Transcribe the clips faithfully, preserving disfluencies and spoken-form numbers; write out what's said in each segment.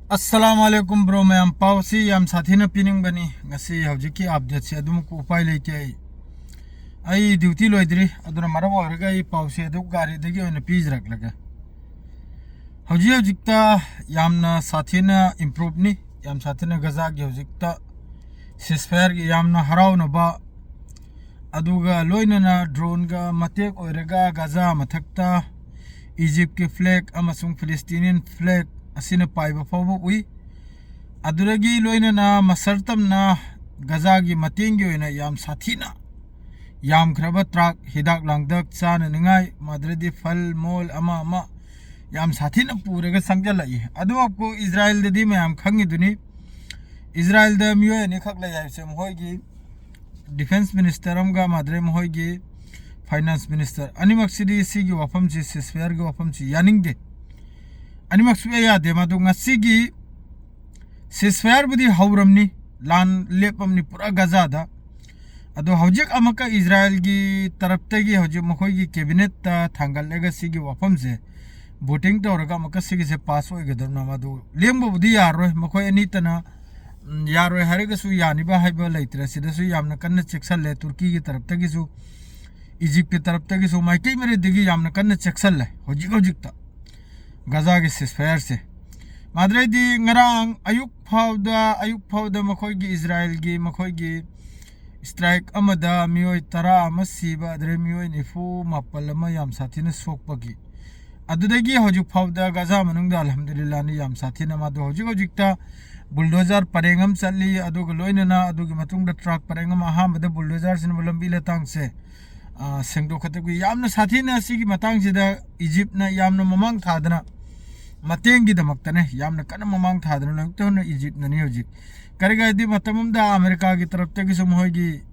ꯑꯁꯂꯥꯝ ꯑꯂꯩꯀꯨꯝ bro ꯃꯌꯥꯝ, ꯄꯥꯎꯁꯤ ꯌꯥꯝ ꯁꯥꯊꯤꯅ ꯄꯤꯅꯤꯡꯕꯅꯤ꯫ ꯉꯁꯤ ꯍꯧꯖꯤꯛꯀꯤ ꯑꯞꯗꯦꯠꯁꯤ ꯑꯗꯨꯃꯛ ꯎꯄꯥꯏ ꯂꯩꯇꯦ꯫ ꯑꯩ ꯑꯩ ꯗ꯭ꯌꯨꯇꯤ ꯂꯣꯏꯗ꯭ꯔꯤ, ꯑꯗꯨꯅ ꯃꯔꯝ ꯑꯣꯏꯔꯒ ꯑꯩ ꯄꯥꯎꯁꯤ ꯑꯗꯨ ꯒꯥꯔꯤꯗꯒꯤ ꯑꯣꯏꯅ ꯄꯤꯖꯔꯛꯂꯒꯦ꯫ ꯍꯧꯖꯤꯛ ꯍꯧꯖꯤꯛꯇ ꯌꯥꯝꯅ ꯁꯥꯊꯤꯅ ꯏꯝꯄ꯭ꯔꯨꯞꯅꯤ, ꯌꯥꯝ ꯁꯥꯊꯤꯅ ꯒꯖꯥꯒꯤ ꯍꯧꯖꯤꯛꯇ ꯁꯤꯁꯐꯥꯌꯔꯒꯤ ꯌꯥꯝꯅ ꯍꯔꯥꯎꯅꯕ, ꯑꯗꯨꯒ ꯂꯣꯏꯅꯅ ꯗ꯭ꯔꯣꯟꯒ ꯃꯇꯦꯛ ꯑꯣꯏꯔꯒ ꯒꯖꯥ ꯃꯊꯛꯇ ꯏꯖꯤꯞꯀꯤ ꯐ꯭ꯂꯦꯛ ꯑꯃꯁꯨꯡ ꯐꯤꯂꯤꯁꯇꯤꯅꯤꯌꯟ ꯐ꯭ꯂꯦꯛ ꯑꯁꯤꯅ ꯄꯥꯏꯕ ꯐꯥꯎꯕ ꯎꯏ꯫ ꯑꯗꯨꯗꯒꯤ ꯂꯣꯏꯅꯅ ꯃꯁꯔ ꯇꯝꯅ ꯒꯖꯥꯒꯤ ꯃꯇꯦꯡꯒꯤ ꯑꯣꯏꯅ ꯌꯥꯝ ꯁꯥꯊꯤꯅ ꯌꯥꯝꯈ꯭ꯔꯕ ꯇ꯭ꯔꯛ, ꯍꯤꯗꯥꯛ ꯂꯥꯡꯊꯛ, ꯆꯥꯅꯅꯤꯡꯉꯥꯏ, ꯃꯗꯨꯗꯤ ꯐꯜ, ꯃꯣꯜ, ꯑꯃ ꯑꯃ ꯌꯥꯝ ꯁꯥꯊꯤꯅ ꯄꯨꯔꯒ ꯆꯪꯁꯤꯜꯂꯛꯏ꯫ ꯑꯗꯨꯃꯛꯄꯨ ꯏꯖꯔꯥꯌꯦꯜꯗꯗꯤ ꯃꯌꯥꯝ ꯈꯪꯉꯤꯗꯨꯅꯤ, ꯏꯖꯔꯥꯌꯦꯜꯗ ꯃꯤꯑꯣꯏ ꯑꯅꯤꯈꯛ ꯂꯩ ꯍꯥꯏꯕꯁꯦ, ꯃꯈꯣꯏꯒꯤ ꯗꯤꯐꯦꯟꯁ ꯃꯤꯅꯤꯁꯇꯔ ꯑꯃꯒ, ꯃꯥꯗ꯭ꯔꯦ ꯃꯈꯣꯏꯒꯤ ꯐꯥꯏꯅꯥꯟꯁ ꯃꯤꯅꯤꯁꯇꯔ ꯑꯅꯤꯃꯛꯁꯤꯗꯤ ꯁꯤꯒꯤ ꯋꯥꯐꯝꯁꯤ, ꯁꯤꯁꯐꯥꯌꯔꯒꯤ ꯋꯥꯐꯝꯁꯤ ꯌꯥꯅꯤꯡꯗꯦ꯫ ꯑꯅꯤꯃꯛ ꯁꯨꯛꯌꯥ ꯌꯥꯗꯦ꯫ ꯃꯗꯨ ꯉꯁꯤꯒꯤ ꯁꯤꯁꯐꯥꯌꯔꯕꯨꯗꯤ ꯍꯧꯔꯝꯅꯤ, ꯂꯥꯟ ꯂꯦꯞꯄꯝꯅꯤ ꯄꯨꯔꯥ ꯒꯖꯥꯗ꯫ ꯑꯗꯣ ꯍꯧꯖꯤꯛ ꯑꯃꯨꯛꯀ ꯏꯖꯔꯥꯌꯦꯜꯒꯤ ꯇꯔꯞꯇꯒꯤ ꯍꯧꯖꯤꯛ ꯃꯈꯣꯏꯒꯤ ꯀꯦꯕꯤꯅꯦꯠꯇ ꯊꯥꯡꯒꯠꯂꯒ ꯁꯤꯒꯤ ꯋꯥꯐꯝꯁꯦ ꯚꯣꯇꯤꯡ ꯇꯧꯔꯒ ꯑꯃꯨꯛꯀ ꯁꯤꯒꯤꯁꯦ ꯄꯥꯁ ꯑꯣꯏꯒꯗꯕꯅ, ꯃꯗꯨ ꯂꯦꯡꯕꯕꯨꯗꯤ ꯌꯥꯔꯣꯏ꯫ ꯃꯈꯣꯏ ꯑꯅꯤꯇꯅ, ꯎꯝ, ꯌꯥꯔꯣꯏ ꯍꯥꯏꯔꯒꯁꯨ ꯌꯥꯅꯤꯕ ꯍꯥꯏꯕ ꯂꯩꯇ꯭ꯔꯦ꯫ ꯁꯤꯗꯁꯨ ꯌꯥꯝꯅ ꯀꯟꯅ ꯆꯦꯛꯁꯜꯂꯦ, ꯇꯨꯔꯀꯤꯒꯤ ꯇꯔꯞꯇꯒꯤꯁꯨ, ꯏꯖꯤꯞꯀꯤ ꯇꯔꯞꯇꯒꯤꯁꯨ, ꯃꯥꯏꯀꯩ ꯃꯔꯤꯗꯒꯤ ꯌꯥꯝꯅ ꯀꯟꯅ ꯆꯦꯛꯁꯜꯂꯦ ꯍꯧꯖꯤꯛ ꯍꯧꯖꯤꯛꯇ ꯒꯖꯥꯒꯤ ꯁꯤꯁꯐꯥꯌꯔꯁꯦ꯫ ꯃꯥꯗ꯭ꯔꯦꯗꯤ ꯉꯔꯥꯡ ꯑꯌꯨꯛ ꯐꯥꯎꯗ, ꯑꯌꯨꯛ ꯐꯥꯎꯗ ꯃꯈꯣꯏꯒꯤ ꯏꯖꯔꯥꯌꯦꯜꯒꯤ, ꯃꯈꯣꯏꯒꯤ ꯁ꯭ꯇ꯭ꯔꯥꯏꯛ ꯑꯃꯗ ꯃꯤꯑꯣꯏ ꯇꯔꯥ ꯑꯃ ꯁꯤꯕ, ꯑꯗꯨꯗꯩ ꯃꯤꯑꯣꯏ ꯅꯤꯐꯨ ꯃꯥꯄꯜ ꯑꯃ ꯌꯥꯝ ꯁꯥꯊꯤꯅ ꯁꯣꯛꯄꯒꯤ, ꯑꯗꯨꯗꯒꯤ ꯍꯧꯖꯤꯛ ꯐꯥꯎꯗ ꯒꯖꯥ ꯃꯅꯨꯡꯗ ꯑꯜꯍꯝꯗꯨꯂꯤꯜꯂꯥꯍꯅꯤ ꯌꯥꯝ ꯁꯥꯊꯤꯅ, ꯃꯗꯨ ꯍꯧꯖꯤꯛ ꯍꯧꯖꯤꯛꯇ ꯕꯨꯜꯗꯣꯖꯔ ꯄꯔꯦꯡ ꯑꯃ ꯆꯠꯂꯤ, ꯑꯗꯨꯒ ꯂꯣꯏꯅꯅ ꯑꯗꯨꯒꯤ ꯃꯇꯨꯡꯗ ꯇ꯭ꯔꯛ ꯄꯔꯦꯡ ꯑꯃ, ꯑꯍꯥꯟꯕꯗ ꯕꯨꯜꯗꯣꯖꯔꯁꯤꯅ ꯂꯝꯕꯤ ꯂꯇꯥꯡꯁꯦ, ꯑ, ꯁꯦꯡꯗꯣꯛ ꯈꯣꯠꯇꯣꯛꯄꯤ ꯌꯥꯝꯅ ꯁꯥꯊꯤꯅ ꯁꯤꯒꯤ ꯃꯇꯥꯡꯁꯤꯗ ꯏꯖꯤꯞꯅ ꯌꯥꯝꯅ ꯃꯃꯥꯡ ꯊꯥꯗꯅ ꯃꯇꯦꯡꯒꯤꯗꯃꯛꯇꯅꯦ, ꯌꯥꯝꯅ ꯀꯟꯅ ꯃꯃꯥꯡ ꯊꯥꯗꯅ ꯂꯣꯏꯅꯃꯛꯇ ꯍꯣꯠꯅ ꯏꯖꯤꯞꯅꯅꯤ ꯍꯧꯖꯤꯛ꯫ ꯀꯔꯤꯒꯤꯗꯤ ꯃꯇꯝ ꯑꯃꯗ ꯑꯃꯦꯔꯤꯀꯥꯒꯤ ꯇꯔꯞꯇꯒꯤꯁꯨ ꯃꯈꯣꯏꯒꯤ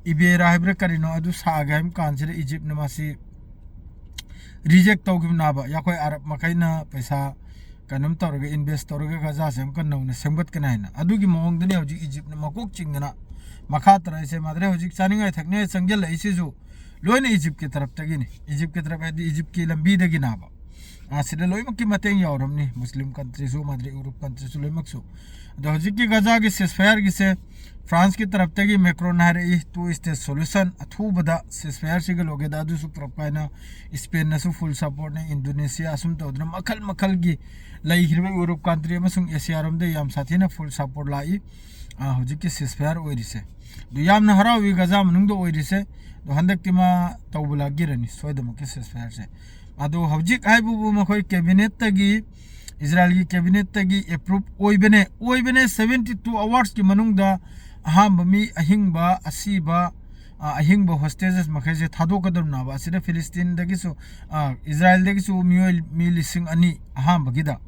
ꯏꯕꯦꯔꯥ ꯍꯥꯏꯕ꯭ꯔꯥ ꯀꯔꯤꯅꯣ ꯑꯗꯨ ꯁꯥꯒꯦ ꯍꯥꯏꯕ ꯀꯥꯟꯁꯤꯗ ꯏꯖꯤꯞꯅ ꯃꯁꯤ ꯔꯤꯖꯦꯛ ꯇꯧꯈꯤꯕꯅꯦꯕ꯫ ꯑꯩꯈꯣꯏ ꯑꯔꯕ ꯃꯈꯩꯅ ꯄꯩꯁꯥ ꯀꯩꯅꯣꯝ ꯇꯧꯔꯒ, ꯏꯟꯚꯦꯁ ꯇꯧꯔꯒ ꯒꯖꯥꯁꯦ ꯑꯃꯨꯛꯀ ꯅꯧꯅ ꯁꯦꯝꯒꯠꯀꯅꯤ ꯍꯥꯏꯅ꯫ ꯑꯗꯨꯒꯤ ꯃꯑꯣꯡꯗꯅꯤ ꯍꯧꯖꯤꯛ ꯏꯖꯤꯞꯅ ꯃꯀꯣꯛ ꯆꯤꯡꯗꯅ ꯃꯈꯥ ꯇꯥꯔꯛꯏꯁꯦ꯫ ꯃꯥꯗ꯭ꯔꯦ ꯍꯧꯖꯤꯛ ꯆꯥꯅꯤꯡꯉꯥꯏ ꯊꯛꯅꯤꯡꯉꯥꯏ ꯆꯪꯁꯤꯜꯂꯛꯏꯁꯤꯁꯨ ꯂꯣꯏꯅ ꯏꯖꯤꯞꯀꯤ ꯇꯔꯞꯇꯒꯤꯅꯤ꯫ ꯏꯖꯤꯞꯀꯤ ꯇꯔꯞ ꯍꯥꯏꯗꯤ ꯏꯖꯤꯞꯀꯤ ꯂꯝꯕꯤꯗꯒꯤꯅꯦꯕ꯫ ꯑꯥ, ꯁꯤꯗ ꯂꯣꯏꯅꯃꯛꯀꯤ ꯃꯇꯦꯡ ꯌꯥꯎꯔꯝꯅꯤ, ꯃꯨꯁꯂꯤꯝ ꯀꯟꯇ꯭ꯔꯤꯁꯨ, ꯃꯗ꯭ꯔꯤ ꯌꯨꯔꯣꯞ ꯀꯟꯇ꯭ꯔꯤꯁꯨ ꯂꯣꯏꯅꯃꯛꯁꯨ꯫ ꯑꯗꯣ ꯍꯧꯖꯤꯛꯀꯤ ꯒꯖꯥꯒꯤ ceasefire ꯒꯤꯁꯦ ꯐ꯭ꯔꯥꯟꯁꯀꯤ ꯇꯔꯞꯇꯒꯤ ꯃꯦꯀ꯭ꯔꯣꯟꯅ ꯍꯥꯏꯔꯛꯏ, two state solution, ꯑꯊꯨꯕꯗ ceasefire ꯁꯤꯒ ꯂꯣꯏꯒꯦꯗ, ꯑꯗꯨꯁꯨ ꯄꯨꯔꯛꯄ ꯍꯥꯏꯅ ꯏꯁꯄꯦꯟꯅꯁꯨ full support ꯅꯤ, ꯏꯟꯗꯣꯅꯦꯁꯤꯌꯥ, ꯑꯁꯨꯝ ꯇꯧꯗꯅ ꯃꯈꯜ ꯃꯈꯜꯒꯤ ꯂꯩꯈ꯭ꯔꯤꯕ ꯌꯨꯔꯣꯞ ꯀꯟꯇ꯭ꯔꯤ ꯑꯃꯁꯨꯡ ꯑꯦꯁꯤꯌꯥꯔꯣꯝꯗ ꯌꯥꯝ ꯁꯥꯊꯤꯅ full support ꯂꯥꯛꯏ꯫ ꯑꯥ, ꯍꯧꯖꯤꯛꯀꯤ ceasefire ꯑꯣꯏꯔꯤꯁꯦ꯫ ꯑꯗꯨ ꯌꯥꯝꯅ ꯍꯔꯥꯎꯏ ꯒꯖꯥ ꯃꯅꯨꯡꯗ ꯑꯣꯏꯔꯤꯁꯦ꯫ ꯑꯗꯣ ꯍꯟꯗꯛꯇꯤ ꯃꯥ ꯇꯧꯕ ꯂꯥꯛꯈꯤꯔꯅꯤ ꯁꯣꯏꯗꯅꯃꯛꯀꯤ ceasefire ꯁꯦ꯫ ꯑꯗꯣ ꯍꯧꯖꯤꯛ ꯍꯥꯏꯕꯕꯨ ꯃꯈꯣꯏ cabinet ꯇꯒꯤ, ꯏꯖꯔꯥꯏꯜꯒꯤ cabinet ꯇꯒꯤ approve ꯑꯣꯏꯕꯅꯦ, ꯑꯣꯏꯕꯅꯦ, seventy two hours ꯀꯤ ꯃꯅꯨꯡꯗ ꯑꯍꯥꯟꯕ ꯃꯤ ꯑꯍꯤꯡꯕ, ꯑꯁꯤꯕ, ꯑ, ꯑꯍꯤꯡꯕ hostages ꯃꯈꯩꯁꯦ ꯊꯥꯗꯣꯛꯀꯗꯧꯔꯤꯅꯦꯕ꯫ ꯑꯁꯤꯗ ꯐꯤꯂꯤꯁꯇꯤꯟꯗꯒꯤꯁꯨ, ꯑ, ꯏꯖꯔꯥꯏꯜꯗꯒꯤꯁꯨ ꯃꯤꯑꯣꯏ ꯃꯤ ꯂꯤꯁꯤꯡ ꯑꯅꯤ ꯑꯍꯥꯟꯕꯒꯤꯗ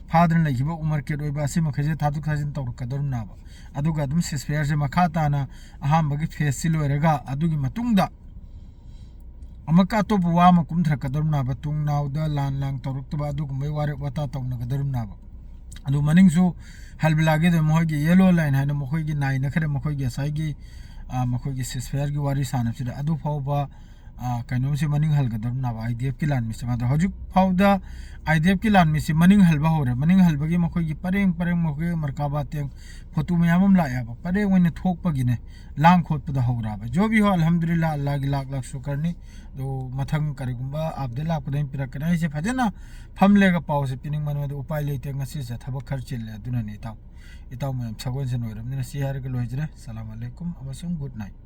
ꯐꯥꯗꯅ ꯂꯩꯈꯤꯕ ꯎꯃꯔ ꯀꯦꯠ ꯑꯣꯏꯕ ꯑꯁꯤ ꯃꯈꯩꯁꯦ ꯊꯥꯗꯣꯛ ꯊꯥꯖꯤꯟ ꯇꯧꯔꯛꯀꯗꯧꯔꯤꯕꯅꯦꯕ꯫ ꯑꯗꯨꯒ ꯑꯗꯨꯝ ceasefire ꯁꯦ ꯃꯈꯥ ꯇꯥꯅ ꯑꯍꯥꯟꯕꯒꯤ phase ꯁꯤ ꯂꯣꯏꯔꯒ ꯑꯗꯨꯒꯤ ꯃꯇꯨꯡꯗ ꯑꯃꯨꯛꯀ ꯑꯇꯣꯞꯄ ꯋꯥ ꯑꯃ ꯀꯨꯝꯊꯔꯛꯀꯗꯧꯔꯤꯕꯅꯦꯕ꯫ ꯇꯨꯡꯅꯥꯎꯗ ꯂꯥꯟ ꯂꯥꯡ ꯇꯧꯔꯛꯇꯕ ꯑꯗꯨꯒꯨꯝꯕꯒꯤ ꯋꯥꯔꯦꯞ ꯋꯥꯇꯥ ꯇꯧꯅꯒꯗꯧꯔꯤꯕꯅꯦꯕ꯫ ꯑꯗꯨ ꯃꯅꯤꯡꯁꯨ ꯍꯜꯕꯂꯥꯒꯤ ꯑꯗꯨꯝ ꯃꯈꯣꯏꯒꯤ yellow line ꯍꯥꯏꯅ ꯃꯈꯣꯏꯒꯤ ꯅꯥꯏꯅꯈ꯭ꯔꯦ, ꯃꯈꯣꯏꯒꯤ ꯉꯁꯥꯏꯒꯤ, ꯑ, ꯃꯈꯣꯏꯒꯤ ceasefire ꯒꯤ ꯋꯥꯔꯤ ꯁꯥꯟꯅꯕꯁꯤꯗ꯫ ꯑꯗꯨ ꯐꯥꯎꯕ, ꯑ, ꯀꯩꯅꯣꯝꯁꯦ ꯃꯅꯤꯡ ꯍꯜꯒꯗꯧꯔꯤꯕꯅꯦꯕ IDF ꯀꯤ ꯂꯥꯟꯃꯤꯁꯦ꯫ ꯃꯥꯗꯣ ꯍꯧꯖꯤꯛ ꯐꯥꯎꯗ IDF ꯀꯤ ꯂꯥꯟꯃꯤꯁꯦ ꯃꯅꯤꯡ ꯍꯜꯕ ꯍꯧꯔꯦ꯫ ꯃꯅꯤꯡ ꯍꯜꯕꯒꯤ ꯃꯈꯣꯏꯒꯤ ꯄꯔꯦꯡ ꯄꯔꯦꯡ ꯃꯈꯣꯏꯒꯤ ꯃꯔꯀꯥꯕꯥ ꯇꯦꯡ ꯐꯣꯇꯣ ꯃꯌꯥꯝ ꯑꯃ ꯂꯥꯛꯑꯦꯕ, ꯄꯔꯦꯡ ꯑꯣꯏꯅ ꯊꯣꯛꯄꯒꯤꯅꯦ, ꯂꯥꯡ ꯈꯣꯠꯄꯗ ꯍꯧꯔꯛꯑꯕ꯫ ꯖꯣ ꯚꯤ ꯍꯣ, ꯑꯜꯍꯝꯗꯨꯂꯤꯜꯂꯥ, ꯑꯜꯂꯥꯒꯤ ꯂꯥꯛ ꯂꯥꯛ ꯁꯨꯀꯔꯅꯤ꯫ ꯑꯗꯣ ꯃꯊꯪ ꯀꯔꯤꯒꯨꯝꯕ ꯑꯞꯗꯦꯠ ꯂꯥꯛꯄꯗ ꯑꯩꯅ ꯄꯤꯔꯛꯀꯅꯤ꯫ ꯑꯩꯁꯦ ꯐꯖꯅ ꯐꯝꯂꯦꯒ ꯄꯥꯎꯁꯦ ꯄꯤꯅꯤꯡꯕꯅꯦ, ꯑꯗꯣ ꯎꯄꯥꯏ ꯂꯩꯇꯦ, ꯉꯁꯤꯁꯦ ꯊꯕꯛ ꯈꯔ ꯆꯤꯜꯂꯦ꯫ ꯑꯗꯨꯅꯅꯦ ꯏꯇꯥꯎ, ꯏꯇꯥꯎ ꯃꯌꯥꯝ ꯁꯒꯣꯜꯁꯦꯟ ꯑꯣꯏꯔꯕꯅꯤꯅ ꯁꯤ ꯍꯥꯏꯔꯒ ꯂꯣꯏꯖꯔꯦ꯫ ꯁꯂꯥꯝ ꯑꯂꯩꯀꯨꯝ ꯑꯃꯁꯨꯡ good night꯫